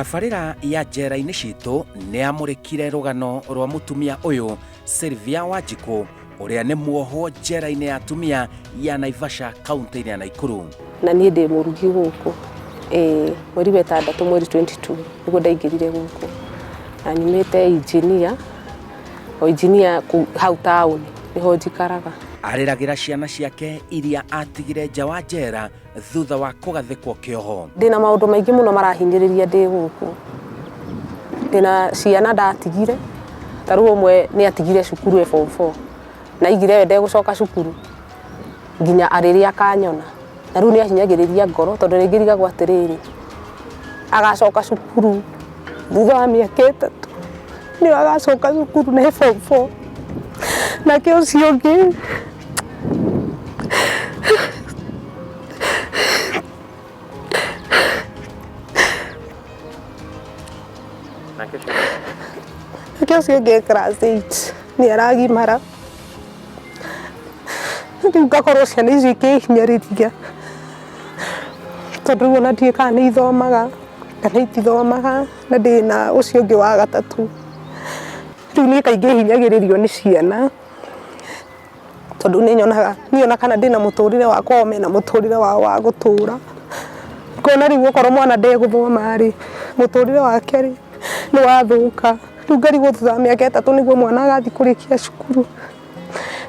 Tabarĩra ya njera-inĩ citũ nĩ yamũrĩkire rũgano rwa mũtumia ũyũ Sylvia Wanjikũ ũrĩa nĩ muohwo njera-inĩ ya atumia ya Naivasha kaunti-inĩ ya Naikuru. Na niĩ ndĩ mũrugi gũkũ. Ĩĩ mweri wa ĩtandatũ mweri 22 nĩguo ndaingĩrire gũkũ. Na nyumĩte engineer, o engineer hau taũni nĩho njikaraga. Areragĩra ciana ciake iria atigire nja wa njera thutha wa kũgathĩkwo kĩoho. Ndĩna maũndũ maingĩ mũno marahinyĩrĩria ndĩ gũkũ. Ndĩna ciana ndatigire, ta rĩu ũmwe nĩ atigire cukuru e form four, na aigire we ndegũcoka cukuru nginya rĩrĩa akanyona. Na rĩu nĩ ahinyagĩrĩria ngoro tondũ rĩngĩ ndigagwo atĩrĩrĩ, agacoka cukuru thutha wa mĩaka 3 nĩyo agacoka cukuru na e form four. Nake ũcio ũngĩ Nake ũcio ũngĩ e class 8 nĩ aragimara. Rĩu ngakorwo ciana icio ikĩhinyĩrĩria tondũ rĩu ona ndiũĩ kana nĩ ithomaga kana itithomaga na ndĩna ũcio ũngĩ wa gatatũ. Rĩu niĩ kaingĩ hinyagĩrĩrio nĩ ciana. Tondũ nĩ nyonaga niĩ ona kana ndĩna mũtũrĩre wakwa o mena mũtũrĩre wao wa gũtũra. Ngona rĩu okorwo mwana ndegũthoma rĩ, mũtũrĩre wake rĩ, nĩ wathũka. Rĩu ngarigwo thutha wa mĩaka 3 nĩguo mwana agathiĩ kũrĩkia cukuru.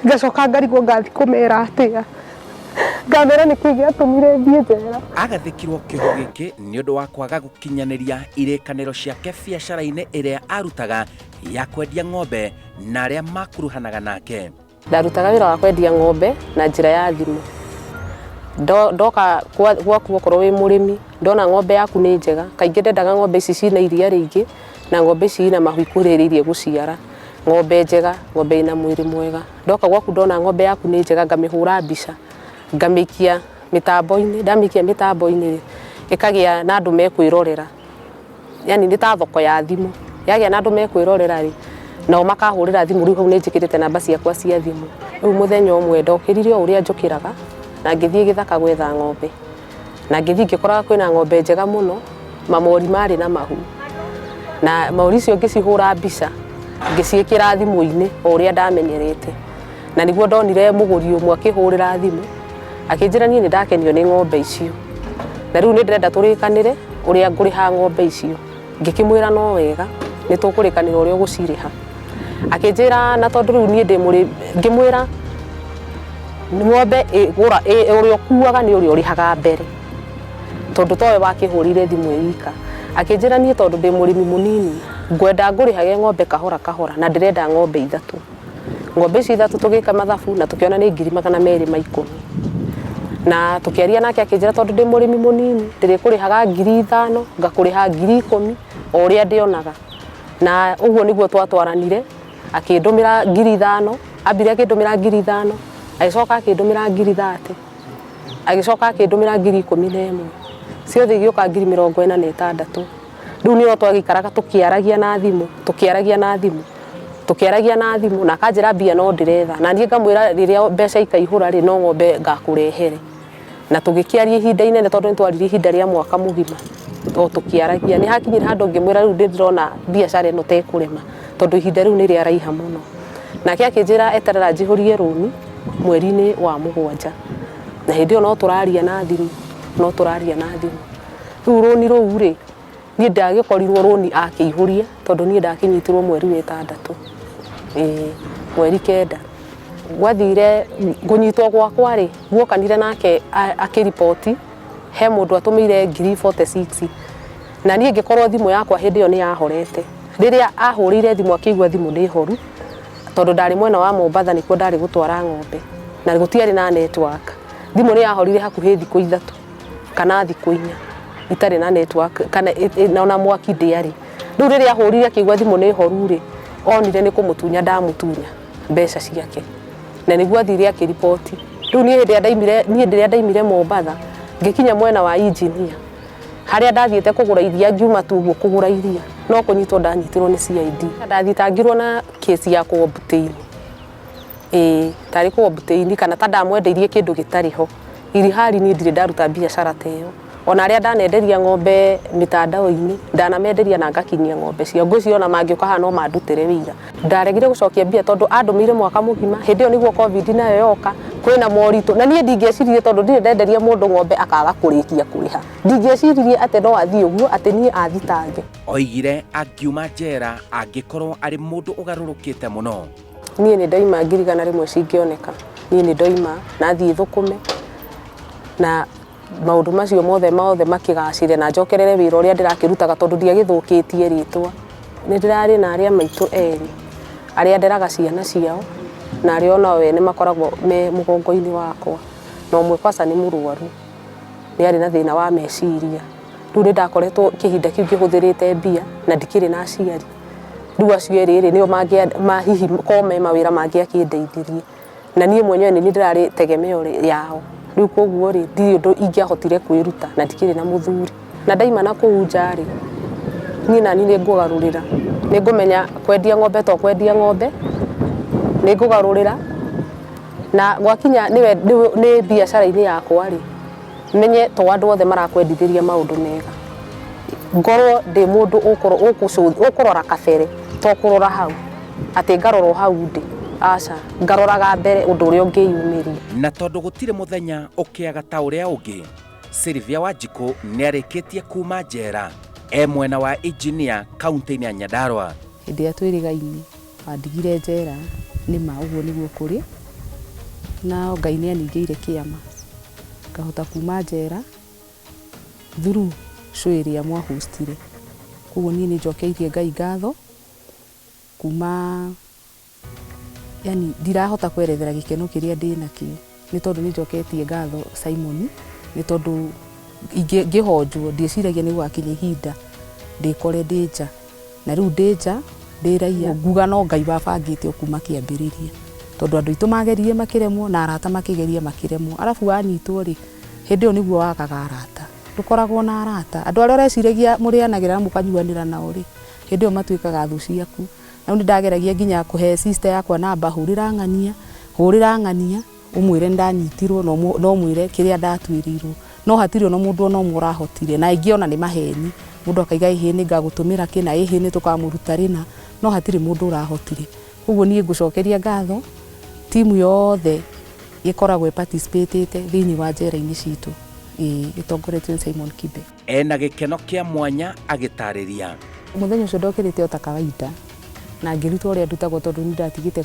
Ngacoka ngarigwo ngathiĩ kũmera atĩa. Ngamera nĩkĩ gĩatũmire thiĩ njera. Agathĩkirwo kĩoho gĩkĩ nĩ ũndũ wa kwaga gũkinyanĩria irĩkanĩro ciake biacara-inĩ ĩrĩa arutaga ya kwendia ng'ombe na arĩa makuruhanaga nake. Ndarutaga wĩra wa kwendia ng'ombe na njĩra ya thimũ. Ndoka gwaku okorwo wĩ mũrĩmi, ndona ng'ombe yaku nĩ njega, kaingĩ ndendaga ng'ombe ici ciĩna iria rĩingĩ na ng'ombe ici ina mahu ikuhĩrĩirie gũciara. Ng'ombe njega, ng'ombe ĩna mwĩrĩ mwega. Ndoka gwaku ndona ng'ombe yaku nĩ njega ngamĩhũra mbica, ngamĩikia mĩtambo-inĩ, ndamĩikia mĩtambo-inĩ rĩ, ĩkagĩa na andũ mekwĩrorera. Yani nĩ ta thoko ya thimũ, yagĩa na andũ mekwĩrorera rĩ, nao makahũrĩra thimũ, rĩu hau nĩ njĩkĩrĩte namba ciakwa cia thimũ. Rĩu mũthenya ũmwe ndokĩrire o ũrĩa njũkĩraga, na ngĩthiĩ gĩthaka gwetha ng'ombe, na ngĩthiĩ ngĩkoraga kwĩna ng'ombe njega mũno, mamori marĩ na mahu, na mori icio ngĩcihũra mbica, ngĩciĩkĩra thimũ-inĩ o ũrĩa ndamenyerete, na nĩguo ndonire mũgũri ũmwe akĩhũrĩra thimũ, akĩnjĩra niĩ nĩ ndakenio nĩ ng'ombe icio, na rĩu nĩ ndĩrenda tũrĩkanĩre ũrĩa ngũrĩha ng'ombe icio. Ngĩkĩmwĩra no wega, nĩ tũkũrĩkanĩra ũrĩa ũgũcirĩha. Akĩnjĩra na tondũ rĩu niĩ ndĩ mũrĩmi, ngĩmwĩra ng'ombe ũrĩa ũkuaga nĩ ũrĩa ũrĩhaga mbere, tondũ towe wakĩhũrire thimũ ĩ wika. Akĩnjĩra niĩ tondũ ndĩ mũrĩmi mũnini, ngwenda ngũrĩhage ng'ombe kahora kahora na ndĩrenda ng'ombe 3. Ng'ombe icio 3 tũgĩka mathabu na tũkĩona nĩ 210,000. Na tũkĩaria nake akĩnjĩra tondũ ndĩ mũrĩmi mũnini ndĩrĩkũrĩhaga 5,000 ngakũrĩha 10,000 o ũrĩa ndĩonaga. Na ũguo nĩguo twatwaranire, akĩndũmĩra 5,000, ambire akĩndũmĩra 5,000, agĩcoka akĩndũmĩra 30,000, agĩcoka akĩndũmĩra 11,000. Ciothe igĩũka 46,000. Rĩu nĩo twagĩikaraga tũkĩaragia na thimũ, tũkĩaragia na thimũ, tũkĩaragia na thimũ, na akanjĩra mbia no ndĩretha. Na niĩ ngamwĩra rĩrĩa mbeca ikaihũra rĩ, no ng'ombe ngakũrehere. Na tũgĩkĩaria ihinda inene tondũ nĩ twaririe ihinda rĩa mwaka mũgima o tũkĩaragia. Nĩ hakinyire handũ ngĩmwĩra rĩu nĩ ndĩrona biacara ĩno ta ĩkũrema tondũ ihinda rĩu nĩ rĩaraiha mũno. Nake akĩnjĩra eterera njihũrie rũni mweri-inĩ wa 7. Na hĩndĩ ĩyo no tũraria na thimũ, no tũraria na thimũ. Rĩu rũni rũu rĩ, niĩ ndagĩkorirwo rũni akĩihũria tondũ niĩ ndakĩnyitirwo mweri wa 6, ĩĩ mweri 9. Gwathire kũnyitwo gwakwa rĩ, guokanire nake akĩriboti he mũndũ atũmĩire 46,000 na niĩ ngĩkorwo thimũ yakwa hĩndĩ ĩyo nĩ yahorete. Rĩrĩa ahũrĩire thimũ akĩigua thimũ nĩ horu, tondũ ndarĩ mwena wa Mombatha nĩkuo ndarĩ gũtwara ng'ombe na gũtiarĩ na network. Thimũ nĩ yahorire hakuhĩ thikũ 3 kana thikũ 4 itarĩ na network kana ona mwaki ndĩarĩ. Rĩu rĩrĩa ahũrire akĩigua thimũ nĩ horu rĩ, onire nĩ kũmũtunya ndamũtunya mbeca ciake, na nĩguo athire akĩriboti. Rĩu niĩ hĩndĩ ĩrĩa ndaimire, niĩ rĩrĩa ndaimire Mombatha ngĩkinya mwena wa engineer harĩa ndathiĩte kũgũra iria ngiuma tu ũguo kũgũra iria no kũnyitwo ndanyitirwo nĩ CID. Ndathitangirwo na kesi ya kũ obtain, ĩĩ tarĩ kũ obtain kana ta ndamwendeirie kĩndũ gĩtarĩ ho. Ilhali niĩ ndirĩ ndaruta biacara ta ĩyo. Ona arĩa ndanenderia ng'ombe mitandao-inĩ, ndanamenderia na ngakinyia ng'ombe ciao. Ngwĩciria ona mangĩũka haha no mandutĩre wĩira. Ndaregire gũcokia mbia tondũ andũmĩire mwaka mũgima. Hĩndĩ ĩyo nĩguo COVID nayo yoka, kwĩna moritũ, na niĩ ndingĩeciririe, tondũ ndirĩ ndenderia mũndũ ng'ombe akaga kũrĩkia kũrĩha. Ndingĩeciririe atĩ no athiĩ ũguo, atĩ niĩ athitange. Oigire angiuma njera angĩkorwo arĩ mũndũ ũgarũrũkĩte mũno. Niĩ nĩ ndoima 100,000 cingĩoneka. Niĩ nĩ ndoima na thiĩ thũkũme na maũndũ macio mothe mothe makĩgacĩre na njokerere wĩra ũrĩa ndĩrakĩrutaga, tondũ ndiagĩthũkĩtie rĩtwa. Nĩ ndĩrarĩ na arĩa maitũ erĩ arĩa nderaga ciana ciao, na arĩa onao ene makoragwo me mũgongo-inĩ wakwa, na ũmwe kwanza nĩ mũrwaru, nĩ arĩ na thĩna wa meciria. Rĩu nĩ ndakoretwo kĩhinda kĩu ngĩhũthĩrĩte mbia na ndikĩrĩ na aciari. Rĩu acio erĩ rĩ, nĩo ma hihi korwo me mawĩra mangĩakĩndeithirie, na niĩ mwenyewe nĩ niĩ ndĩrarĩ tegemeo yao. Rĩu koguo rĩ, ndirĩ ũndũ ingĩahotire kwĩruta na ndikĩrĩ na mũthuri. Na ndaima na kũu nja rĩ, niĩ nani nĩ ngũgarũrĩra, nĩ ngũmenya kwendia ng'ombe to kwendia ng'ombe, nĩ ngũgarũrĩra na gwakinya nĩ biacara-inĩ yakwa rĩ, menye to andũ othe marakwendithĩria maũndũ mega. Ngorwo ndĩ mũndũ ũkũrora kabere, to kũrora hau atĩ ngarora o hau ndĩ, aca, ngaroraga mbere ũndũ ũrĩa ũngĩyumĩria. Na tondũ gũtirĩ mũthenya ũkĩaga ta ũrĩa ũngĩ, Sylvia Wanjikũ nĩarĩkĩtie kuma njera e mwena wa Engineer kaunti-inĩ ya Nyandarua. Hĩndĩ ĩrĩa twĩrĩgaine wandigire njera, nĩ ma ũguo nĩguo kũrĩ, na Ngai nĩ aningĩire kĩama ngahota kuma njera through show ĩrĩa mwahostire. Koguo niĩ nĩ njokeirie Ngai ngatho kuma, yani ndirahota kwerethera gĩkeno kĩrĩa ndĩ nakĩo, nĩ tondũ nĩ njoketie ngatho Simon, nĩ tondũ ngĩhonjwo ndieciragia nĩ gũgakinya ihinda ndĩkore ndĩ nja, na rĩu ndĩ nja ndĩ raia. Nguga no Ngai wabangĩte o kuma kĩambĩrĩria, tondũ andũ aitũ mageririe makĩremwo na arata makĩgeria makĩremwo. Arabu wanyitwo rĩ, hĩndĩ ĩyo nĩguo wagaga arata, ndũkoragwo na arata. Andũ arĩa ũreciragia mũrĩanagĩra na mũkanyuanĩra nao rĩ, hĩndĩ ĩyo matuĩkaga thũ ciaku. Na rĩu nĩndageragia nginya kũhe sister yakwa namba, hũrĩra ng'ania, hũrĩra ng'ania, ũmwĩre nĩndanyitirwo, na ũmwĩre kĩrĩa ndatuĩrĩirwo. No hatirĩ ona mũndũ ona ũmwe ũrahotire, na aingĩ ona nĩ maheni. Mũndũ akaiga ĩhĩ nĩ ngagũtũmĩra kĩna, ĩhĩ nĩ tũkamũruta rĩna, no hatirĩ mũndũ ũrahotire. Koguo niĩ ngũcokeria ngatho timu yothe ĩkoragwo ĩparticipatĩte thĩinĩ wa njera-inĩ citũ, ĩtongoretio nĩ Simon Kibe. Ena gĩkeno kĩa mwanya agĩtarĩria. Mũthenya ũcio ndokĩrĩte o ta kawaida na ngĩruta ũrĩa ndutagwo, tondũ nĩ ndatigĩte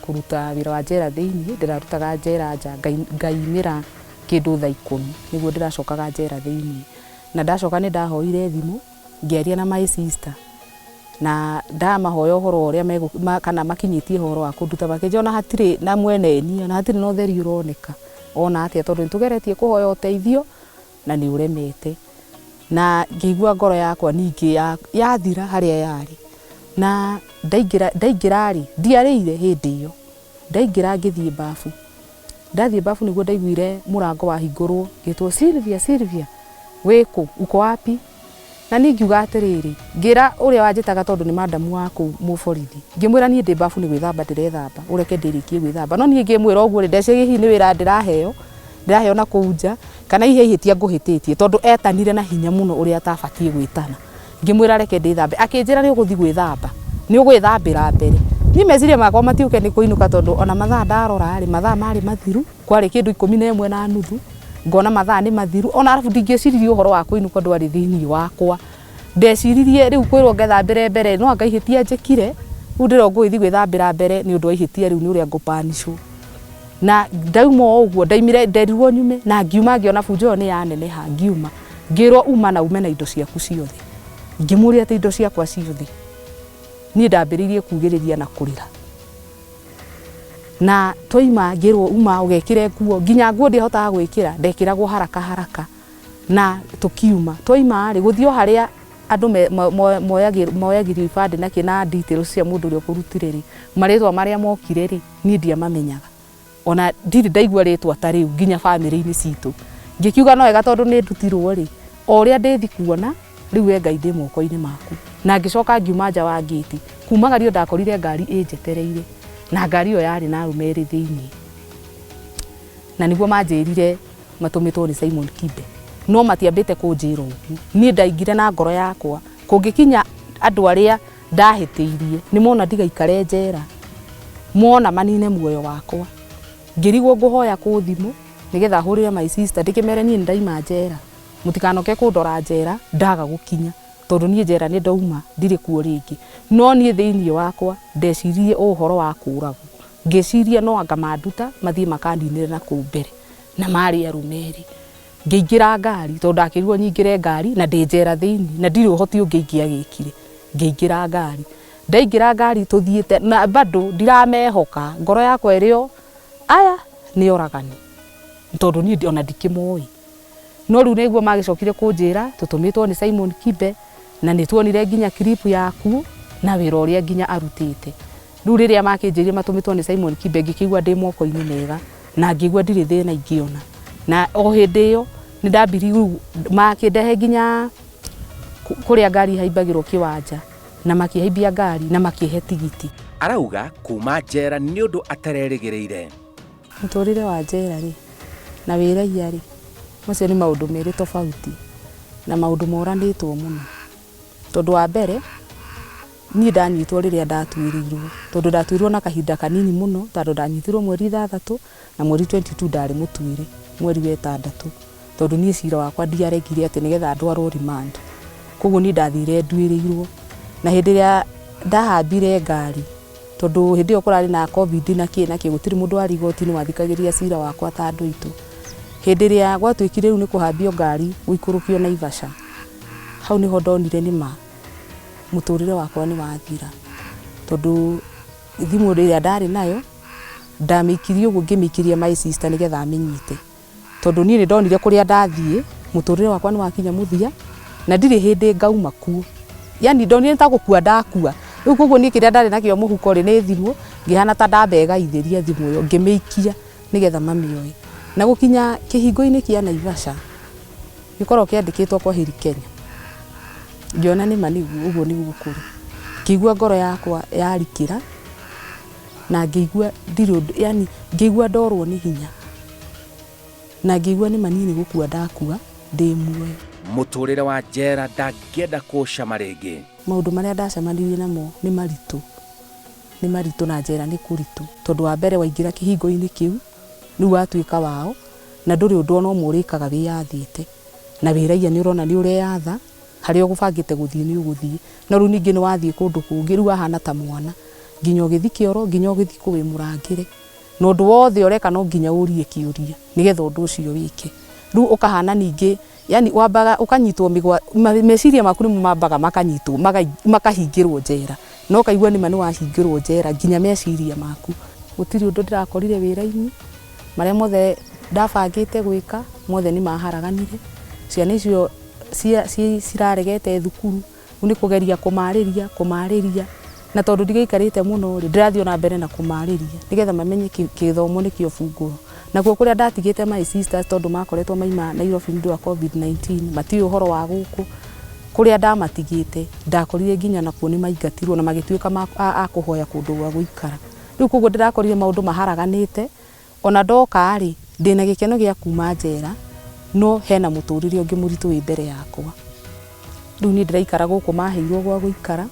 kũruta wĩra wa njera thĩinĩ, ndĩrarutaga njera nja, ngaimĩra kĩndũ thaa 10 nĩguo ndĩracokaga njera thĩinĩ. Na ndacoka nĩ ndahoire thimũ ngĩaria na my sister, na ndamahoya ũhoro ũrĩa kana makinyĩtie ũhoro wa kũnduta, makĩnjĩra ona hatirĩ na mweneni, ona hatirĩ na ũtheri ũroneka ona atĩa, tondũ nĩtũgeretie kũhoya ũteithio na nĩ ũremete. Na ngĩigua ngoro yakwa ningĩ yathira harĩa yarĩ. Na ndaingĩra rĩ, ndiarĩire hĩndĩ ĩyo, ndaingĩra ngĩthiĩ bafu. Ndathiĩ bafu nĩguo ndaiguire mũrango wahingũrwo, ngĩtwo Sylvia, Sylvia, wĩkũ, uko wapi? Na niĩ ngiuga atĩrĩrĩ, ngĩra ũrĩa wanjĩtaga, tondũ nĩ madamu wa kũu mũborithi, ngĩmwĩra niĩ ndĩ bafu nĩ gwĩthamba ndĩrethamba, ũreke ndĩrĩkie gwĩthamba. No niĩ ngĩmwĩra ũguo rĩ, ndeciragia hihi nĩ wĩra ndĩraheo na kũu nja, kana hihi ihĩtia ngũhĩtĩtie, tondũ etanire na hinya mũno ũrĩa atabatiĩ gwĩtana. Ngĩmwĩra reke ndĩthambe, akĩnjĩra nĩ ũgũthiĩ gwĩthamba, nĩ ũgwĩthambĩra mbere. Niĩ meciria makwa matiũke nĩ kũinũka, tondũ ona mathaa ndarora rĩ, mathaa marĩ mathiru, kwarĩ kĩndũ 11:30, ngona mathaa nĩ mathiru. Ona arabu ndingĩeciririe ũhoro wa kũinũka, ndwarĩ thĩinĩ wakwa. Ndeciririe rĩu kwĩrwo ngethambĩre mbere, no anga ihĩtia njĩkire, rĩu ndĩrwo ngũgĩthiĩ gwĩthambĩra mbere nĩ ũndũ wa ihĩtia rĩu, nĩ ũrĩa ngũpanishwo. Na ndauma o ũguo, ndaimire, nderirwo nyume, na ngiuma ngĩona bunjo ĩyo nĩ yaneneha, ngiuma ngĩrwo uma na ume na indo ciaku ciothe. Ngĩmũria atĩ indo ciakwa ciothe? Niĩ ndambĩrĩirie kugĩrĩria na kũrĩra. Na twaima ngĩrwo uma ũgekĩre nguo, nginya nguo ndiahotaga gwĩkĩra, ndekĩragwo haraka haraka. Na tũkiuma, twaima rĩ, gũthiĩ o harĩa andũ moyagĩrio ibandĩ na kĩ na details cia mũndũ ũrĩa ũkũrutire rĩ, marĩtwa marĩa mokire rĩ, niĩ ndiamamenyaga. Ona ndirĩ ndaigua rĩtwa ta rĩu nginya bamĩrĩ-inĩ citũ. Ngĩkiuga no wega tondũ nĩ ndutirwo rĩ, o ũrĩa ndĩthi kuona rĩu we Ngai ndĩ moko-inĩ maku. Na ngĩcoka ngiuma nja wa ngĩti, kumagario ndakorire ngari ĩnjetereire, na ngari ĩyo yarĩ na arũme erĩ thĩinĩ. Na nĩguo manjĩrire matũmĩtwo nĩ Simon Kibe, No matiambĩte kũnjĩra ũguo, niĩ ndaingire na ngoro yakwa kũngĩkinya andũ arĩa ndahĩtĩirie nĩ mona ndigaikare njera, mona manine muoyo wakwa. Ngĩrigwo ngũhoya kũ thimũ nĩgetha hũrĩre my sister ndĩkĩmere niĩ nĩndaima njera, mũtikanoke kũndora njera ndaga gũkinya, tondũ niĩ njera nĩ ndauma, ndirĩ kuo rĩngĩ. No niĩ thĩinĩ wakwa ndeciririe ũhoro wa kũragwo, ngĩciria no anga manduta mathiĩ makaninĩre na kũu mbere, na marĩ arũme erĩ. Ngĩingĩra ngari, tondũ ndakĩrirwo nyingĩre ngari na ndĩ njera thĩinĩ na ndirĩ ũhoti ũngĩ ingĩagĩkire. Ngĩingĩra ngari, ndaingĩra ngari tũthiĩte na bado ndiramehoka, ngoro yakwa ĩrĩ o aya nĩ oragani, tondũ niĩ ona ndikĩmoĩ. No rĩu nĩguo magĩcokire kũnjĩra tũtũmĩtwo nĩ Simon Kibe na nĩ tuonire nginya clip yaku na wĩra ũrĩa nginya arutĩte. Rĩu rĩrĩa makĩnjĩrire matũmĩtwo nĩ Simon Kibe, ngĩkĩigua ndĩ moko-inĩ mega na ngĩigua ndirĩ thĩna ingĩona. Na o hĩndĩ ĩyo nĩ ndambirie rĩu makĩndehe nginya kũrĩa ngari ihaimbagĩrwo kĩwanja, na makĩhaimbia ngari na makĩhe tigiti. Arauga kuma njera nĩ ũndũ atarerĩgĩrĩire. Mũtũrĩre wa njera rĩ na wĩraia rĩ, macio nĩ maũndũ merĩ tofauti na maũndũ moranĩtwo mũno. Tondũ wa mbere niĩ ndanyitwo rĩrĩa ndatuĩrĩirwo, tondũ ndatuĩrĩirwo na kahinda kanini mũno, tondũ ndanyitirwo mweri 6 na mweri 22 ndarĩ mũtuĩre mweri wa 6, tondũ niĩ cira wakwa ndiaregire atĩ nĩgetha ndwarwo remand. Koguo niĩ ndathire nduĩrĩirwo, na hĩndĩ ĩrĩa ndahambire ngari, tondũ hĩndĩ ĩyo kũrarĩ na COVID na kĩ na kĩ, gũtirĩ mũndũ warĩ igoti-inĩ wathikagĩrĩria cira wakwa ta andũ aitũ. Hĩndĩ ĩrĩa gwatuĩkire rĩu nĩ kũhambio ngari gũikũrũkio Naivasha, hau nĩho ndonire nĩ ma mũtũrĩre wakwa nĩ wathira, tondũ thimũ ĩrĩa ndarĩ nayo ndamĩikirie ũguo, ngĩmĩikiria my sister nĩgetha amĩnyite, tondũ niĩ nĩ ndonire kũrĩa ndathiĩ mũtũrĩre wakwa nĩ wakinya mũthia na ndirĩ hĩndĩ ngauma kuo. Yani ndonire ta gũkua ndakua. Rĩu koguo niĩ kĩrĩa ndarĩ nakĩo mũhuko rĩ nĩ thimũ, ngĩhana ta ndabegaithĩria thimũ ĩyo, ngĩmĩikia nĩgetha mamĩoe. Na gũkinya kĩhingo-inĩ kĩa Naivasha gĩkoragwo kĩandĩkĩtwo kwa heri Kenya, ngĩona nĩ ma nĩguo ũguo nĩguo kũrĩ. Ngĩigua ngoro yakwa yarikĩra na ngĩigua ndirĩ ũndũ, yani ngĩigua ndorwo nĩ hinya na ngĩigua nĩ ma niĩ nĩ gũkua ndakua ndĩ muoyo. Mũtũrĩre wa njera ndangĩenda kũũcama rĩngĩ. Maũndũ marĩa ndacemanirie namo nĩ maritũ, nĩ maritũ na njera nĩ kũritũ, tondũ wa mbere waingĩra kĩhingo-inĩ kĩu rĩu watuĩka wao na ndũrĩ ũndũ ona ũmwe ũrĩkaga wĩyathĩte, na wĩraia nĩ ũrona nĩ ũreyatha, harĩa ũgũbangĩte gũthiĩ nĩ ũgũthiĩ, no rĩu ningĩ nĩ wathiĩ kũndũ kũngĩ, rĩu wahana ta mwana, nginya ũgĩthiĩ kĩoro, nginya ũgĩthiĩ kũ wĩ mũrangĩre, na ũndũ wothe ũreka no nginya ũrie kĩũria nĩgetha ũndũ ũcio wĩke. Rĩu ũkahana ningĩ, yani wambaga ũkanyitwo mĩgwa, meciria maku nĩmo mambaga makanyitwo, makahingĩrwo njera, na ũkaigua nĩma nĩ wahingĩrwo njera nginya meciria maku. Gũtirĩ ũndũ ndĩrakorire wĩra-inĩ, marĩa mothe ndabangĩte gwĩka mothe nĩ maharaganire. Ciana icio ciraregete thukuru, rĩu nĩ kũgeria kũmarĩria, kũmarĩria, na tondũ ndigĩikarĩte mũno rĩ, ndĩrathiĩ ona mbere na kũmarĩria nĩgetha mamenye kĩthomo nĩkĩo bungũro. Nakuo kũrĩa ndatigĩte my sisters, tondũ makoretwo maima Nairobi nĩ ũndũ wa COVID-19, matiũĩ ũhoro wa gũkũ, kũrĩa ndamatigĩte ndakorire nginya nakuo nĩ maingatirwo na magĩtuĩka a kũhoya kũndũ gwa gũikara. Rĩu koguo ndĩrakorire maũndũ maharaganĩte, ona ndoka rĩ ndĩna gĩkeno gĩa kuma njera, no hena mũtũrĩre ũngĩ mũritũ wĩ mbere yakwa. Rĩu niĩ ndĩraikara gũkũ maheirwo gwa gũikara,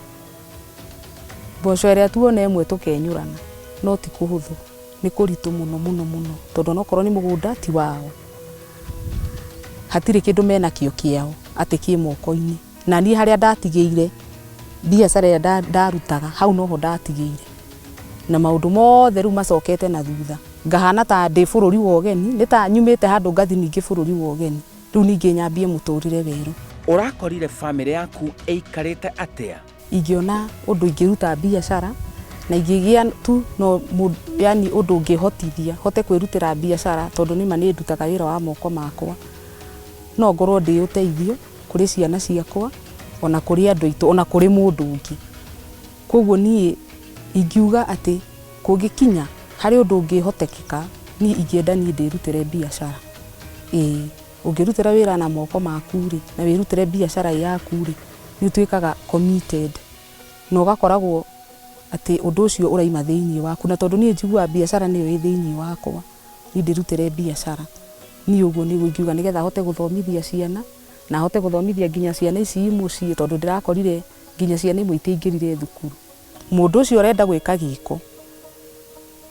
mboco ĩrĩa tuona ĩmwe tũkenyũrana, no ti kũhũthũ, nĩ kũritũ mũno mũno mũno, tondũ onokorwo nĩ mũgũnda ti wao, hatirĩ kĩndũ menakĩo kĩao atĩ kĩ moko-inĩ. Na niĩ harĩa ndatigĩire biacara ĩrĩa ndarutaga, hau noho ndatigĩire, na maũndũ mothe rĩu macokete na thutha, ngahana ta ndĩ bũrũri wa ũgeni, nĩ ta nyumĩte handũ ngathi ningĩ bũrũri wa ũgeni, rĩu ningĩ nyambie mũtũrĩre werũ. Ũrakorire bamĩrĩ yaku ĩikarĩte atĩa? Ingĩona ũndũ ingĩruta biacara na ingĩgĩa tu no yani ũndũ ũngĩhotithia hote kwĩrutĩra biacara, tondũ nĩma nĩ ndutaga wĩra wa moko makwa, no ngorwo ndĩ ũteithio kũrĩ ciana ciakwa, ona kũrĩ andũ aitũ, ona kũrĩ mũndũ ũngĩ. Koguo niĩ ingiuga atĩ kũngĩkinya harĩ ũndũ ũngĩhotekeka, niĩ ingĩenda niĩ ndĩrutĩre biacara. Ĩĩ, ũngĩrutĩra wĩra na moko maku rĩ, na wĩrutĩre biacara yaku rĩ, nĩ ũtuĩkaga committed, na ũgakoragwo atĩ ũndũ ũcio ũraima thĩinĩ waku. Na tondũ niĩ njiguaga biacara nĩyo ĩ thĩinĩ wakwa, niĩ ndĩrutĩre biacara Niĩ ũguo nĩguo ingiuga nĩgetha hote gũthomithia ciana na hote gũthomithia nginya ciana ici i mũciĩ, tondũ ndĩrakorire nginya ciana imwe itiaingĩrire thukuru. Mũndũ ũcio ũrenda gwĩka gĩko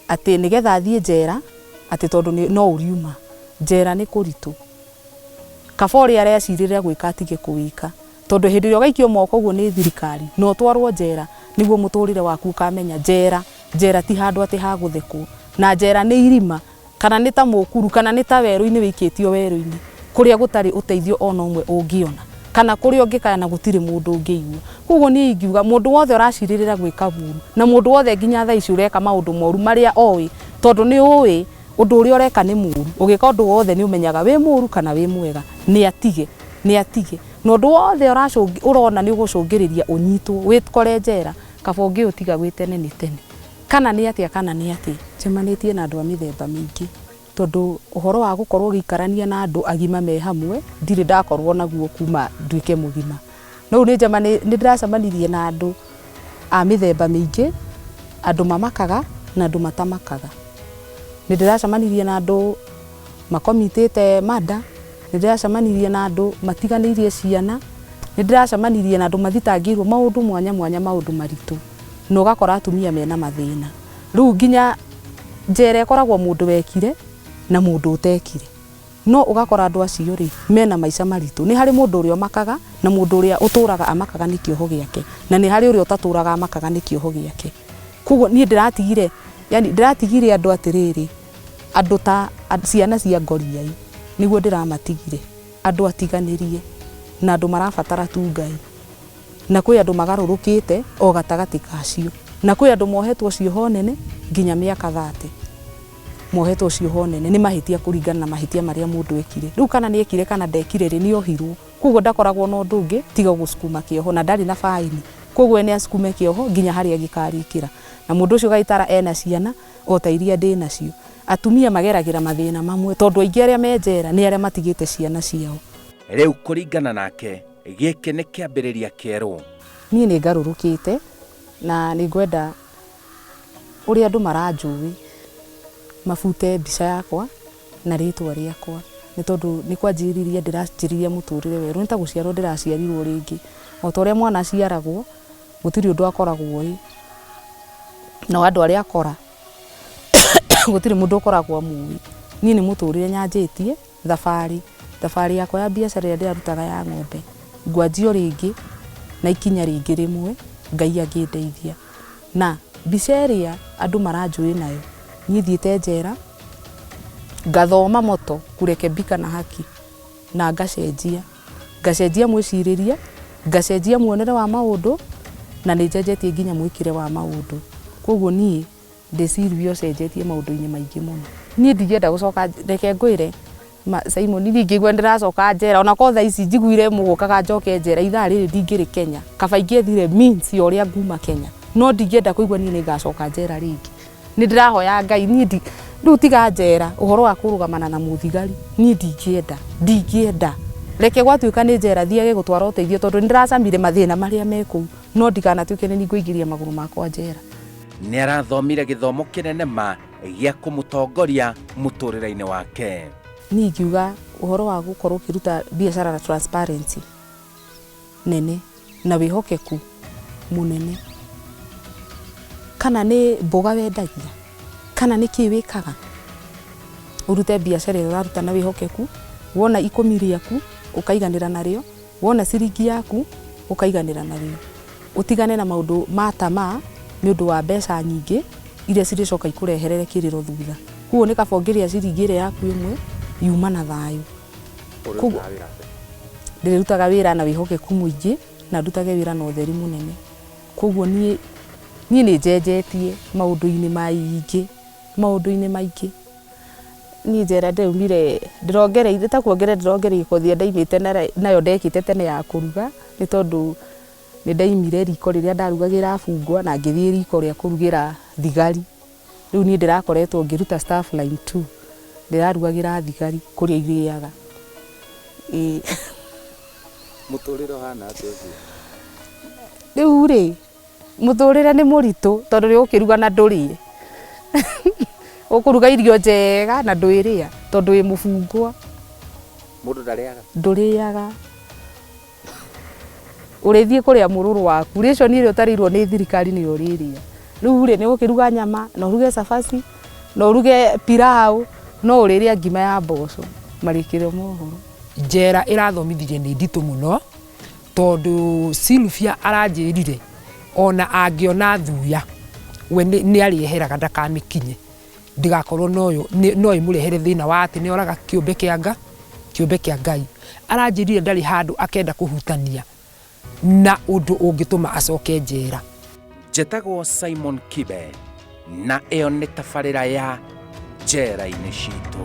atĩ nĩgetha athiĩ njera, atĩ tondũ no ũriuma njera nĩ kũritũ, kaba ũrĩa arecirĩrĩra gwĩka atige kũwĩka, tondũ hĩndĩ ĩrĩa ũgaikio moko ũguo nĩ thirikari na ũtwarwo njera, nĩguo mũtũrĩre waku ũkamenya njera. Njera ti handũ atĩ ha gũthekwo, na njera nĩ irima, kana nĩ ta mũkuru, kana nĩ ta werũ-inĩ wĩikĩtio werũ-inĩ kũrĩa gũtarĩ ũteithio ona ũmwe ũngĩona, kana kũrĩa ũngĩkaya na gũtirĩ mũndũ ũngĩigua. Koguo niĩ ingiuga mũndũ wothe ũracirĩrĩra gwĩka ũru, na mũndũ wothe nginya thaa ici ũreka maũndũ moru marĩa oĩ, tondũ nĩ ũĩ ũndũ ũrĩa ũreka nĩ mũru, ũgĩka ũndũ wothe nĩ ũmenyaga wĩ mũru kana wĩ mwega, nĩ atige, nĩ atige. Na ũndũ wothe ũrona nĩ ũgũcũngĩrĩria ũnyitwo wĩkore njera, kaba ũngĩũtiga gwĩ tene nĩ tene. Kana nĩ atĩa, kana nĩ atĩa. Njemanĩtie na andũ a mĩthemba mĩingĩ, tondũ ũhoro wa gũkorwo ũgĩikarania na andũ agima me hamwe ndirĩ ndakorwo naguo kuma nduĩke mũgima. No rĩu nĩ ndĩracemanirie na andũ a mĩthemba mĩingĩ, andũ mamakaga na andũ matamakaga. Nĩ ndĩracemanirie na andũ makomitĩte murder, nĩ ndĩracemanirie na andũ matiganĩirie ciana, nĩ ndĩracemanirie na andũ mathitangĩirwo maũndũ mwanya mwanya, maũndũ maritũ, na ũgakora atumia mena mathĩna. Rĩu nginya njera ĩkoragwo mũndũ wekire na mũndũ ũtekire, no ũgakora andũ acio rĩ mena maica maritũ. Nĩ harĩ mũndũ ũrĩa ũmakaga na mũndũ ũrĩa ũtũraga amakaga nĩ kĩoho gĩake, na nĩ harĩ ũrĩa ũtatũraga amakaga nĩ kĩoho gĩake. Koguo niĩ ndĩratigire, yani ndĩratigire andũ atĩrĩrĩ, andũ ta ciana cia ngoriai nĩguo ndĩramatigire, andũ atiganĩrie na andũ marabatara tu Ngai, na kwĩ andũ magarũrũkĩte o gatagatĩ kacio, na kwĩ andũ mohetwo cioho nene nginya mĩaka 30, mohetwo cioho nene nĩ mahĩtia kũringana na mahĩtia marĩa mũndũ ekire. Rĩu kana nĩ ekire kana ndekire rĩ, nĩ ohirwo. Koguo ndakoragwo na ũndũ ũngĩ tiga gũcukuma kĩoho, na ndarĩ na baini, koguo nĩ acukume kĩoho nginya harĩa gĩkarĩkĩra. Na mũndũ ũcio ũgaitara ena ciana o ta iria ndĩ nacio. Atumia mageragĩra mathĩna mamwe, tondũ aingĩ arĩa me njera nĩ arĩa matigĩte ciana ciao. Rĩu kũringana nake, gĩkĩ nĩ kĩambĩrĩria kĩerũ. Niĩ nĩ ngarũrũkĩte na nĩ ngwenda ũrĩa andũ maranjũĩ mabute mbica yakwa na rĩtwa rĩakwa, nĩ tondũ nĩ kwanjĩrĩria ndĩranjĩrĩria mũtũrĩre werũ, nĩ ta gũciarwo ndĩraciarirwo rĩngĩ. O ta ũrĩa mwana aciaragwo gũtirĩ ũndũ akoragwo oĩ, nao andũ arĩa akora gũtirĩ mũndũ ũkoragwo amũĩ. Niĩ nĩ mũtũrĩre nyanjĩtie thabarĩ, thabarĩ yakwa ya biacara ĩrĩa ndĩrarutaga ya ng'ombe, ngwanjia o rĩngĩ na ikinya rĩngĩ rĩmwe, Ngai angĩndeithia. Na mbica ĩrĩa andũ maranjũĩ nayo, niĩ thiĩte njera ngathoma moto kurekebika na haki, na ngacenjia, ngacenjia mwĩcirĩrie, ngacenjia muonere wa maũndũ, na nĩ njenjetie nginya mwĩkĩre wa maũndũ. Koguo niĩ ndĩ Sylvia ũcenjetie maũndũ-inĩ maingĩ mũno. Niĩ ndingĩenda gũcoka, reke ngwĩre Simon, niĩ ingĩigua ndĩracoka njera, ona korwo thaa ici njiguire mũgũkaga njoke njera, ithaa rĩrĩ ndingĩrĩ Kenya, kaba ingĩethire means ya ũrĩa nguma Kenya, no ndingĩenda kũigua niĩ nĩngacoka njera rĩngĩ. Nĩ ndĩrahoya Ngai, niĩ ndi rĩu tiga njera, ũhoro wa kũrũgamana na mũthigari, niĩ ndingĩenda, ndingĩenda. Reke gwatuĩka nĩ njera thiage gũtwara ũteithio, tondũ nĩ ndĩracamire mathĩna marĩa me kũu, no ndikanatuĩke nĩ niĩ ngũingĩria magũrũ makwa njera. Nĩ arathomire gĩthomo kĩnene ma gĩa kũmũtongoria mũtũrĩre-inĩ wake. Niĩ ingiuga ũhoro wa gũkorwo ũkĩruta biacara na transparency nene na wĩhokeku mũnene, kana nĩ mboga wendagia, kana nĩ kĩ wĩkaga, ũrute biacara ĩrĩa ũraruta na wĩhokeku. Wona ikũmi rĩaku ũkaiganĩra narĩo, wona ciringi yaku ũkaiganĩra narĩo, ũtigane na maũndũ ma tamaa nĩ ũndũ wa mbeca nyingĩ iria cirĩcoka ikũreherere kĩrĩro thutha. Koguo nĩ kaba ũngĩrĩa ciringi ĩrĩa yaku ĩmwe yuma na thayũ. Koguo ndĩrĩrutaga wĩra na wĩhokeku mũingĩ na ndutage wĩra na ũtheri mũnene. Koguo niĩ nĩ njenjetie maũndũ-inĩ maingĩ, maũndũ-inĩ maingĩ. Niĩ njera ndĩraumire, ndĩrongereire, ta kuongerera ndĩrongereire kothi ĩrĩa ndaimĩte nayo ndekĩte tene ya kũruga, nĩ tondũ nĩ ndaimire riko rĩrĩa ndarugagĩra abungwa na ngĩthiĩ riko rĩa kũrugĩra thigari. Rĩu niĩ ndĩrakoretwo ngĩruta staff line 2, ndĩrarugagĩra thigari kũrĩa irĩaga. Ĩĩ. Mũtũrĩre ũhana atĩa ũcio? Rĩu rĩ, mũtũrĩre nĩ mũritũ tondũ nĩ ũgũkĩruga na ndũrĩe. Ũkũruga irio njega na ndwĩrĩa tondũ wĩ mũbungwa. Mũndũ ndarĩaga. Ndũrĩaga, ũrĩthiĩ kũrĩa mũrũrũ waku. Ration ĩrĩa ũtarĩirwo nĩ thirikari nĩyo ũrĩrĩa. Rĩu rĩ, nĩ ũgũkĩruga nyama na ũruge cabaci na ũruge pilau, no ũrĩrĩa ngima ya mboco marĩkĩrio mohoro. Njera ĩrathomithirie nĩ nditũ mũno, tondũ Sylvia aranjĩrire ona angĩona thuya we nĩ arĩeheraga ndakamĩkinye, ndĩgakorwo no ĩmũrehere thĩna wa atĩ nĩ oraga kĩũmbe kĩa nga kĩũmbe kĩa Ngai. Aranjĩrire ndarĩ handũ akenda kũhutania na ũndũ ũngĩtũma acoke njera. Njĩtagwo Simon Kibe, na ĩyo nĩ tabarĩra ya Njera-inĩ Citũ.